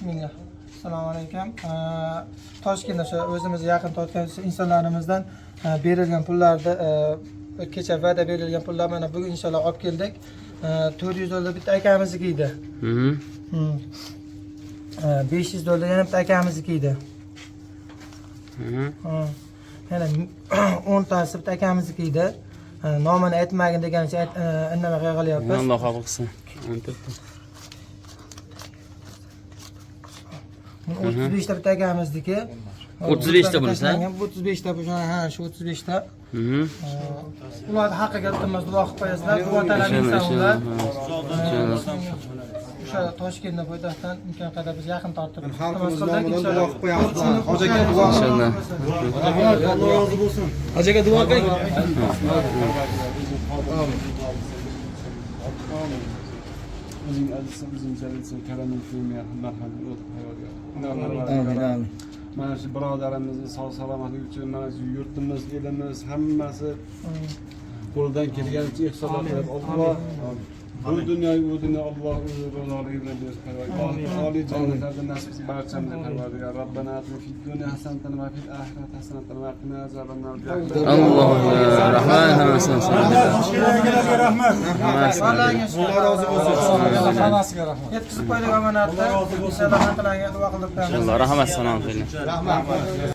Bismillah. Assalomu alaykum. Toshkentda o'sha o'zimiz yaqin tortgan insonlarimizdan berilgan pullarni, kecha va'da berilgan pullar mana bugun inshaalloh olib keldik. $400 bitta akamizniki edi. $500 yana bitta akamizniki edi. Yana 10 tasi bitta akamizniki edi. Nomini aytmagin deganicha indamay qilyapmiz. Alloh qabul qilsin. 14 ta. 35 ta bitta akamizniki. 35 ta bunisi, ha? 35 ta bu, ha, shu 35 ta. Ularni haqqiga iltimos duo qilib qo'yasizlar. Duo talab inson ular. O'sha Toshkentda poytaxtdan imkon qadar biz yaqin tortib Xalqimiz iltimos qildik, nomidan inshaalloh. duo qilib qo'yamiz. Hoji aka, duo. Inshaalloh. Alloh rozi bo'lsin. Hoji aka, duo qiling. O'zing azizsan, o'zing jalilsan, karaming marhamat. Amin, amin. Mana shu birodarimizni sog' salomatligi uchun mana shu yurtimiz, elimiz hammasi qo'lidan kelganicha ehsonlar qilib, Alloh bu dunyo, u dunyo Alloh o'zi roziligi bilan bersin, Parvardigor. Oliy jannatlarda nasib qilsin barchamizga, Parvardigor. Robbana atina fid dunya hasanatan va fil oxirati hasanatan va qina azabannar. Allohu rahman hammasini. Akalarga rahmat. Alloh rozi bo'lsin. Hammasiga rahmat. Yetkazib qo'ydik omonatni. Inshaalloh haqlarga duo qilib qo'yamiz. Inshaalloh rahmat, salom qiling. Rahmat.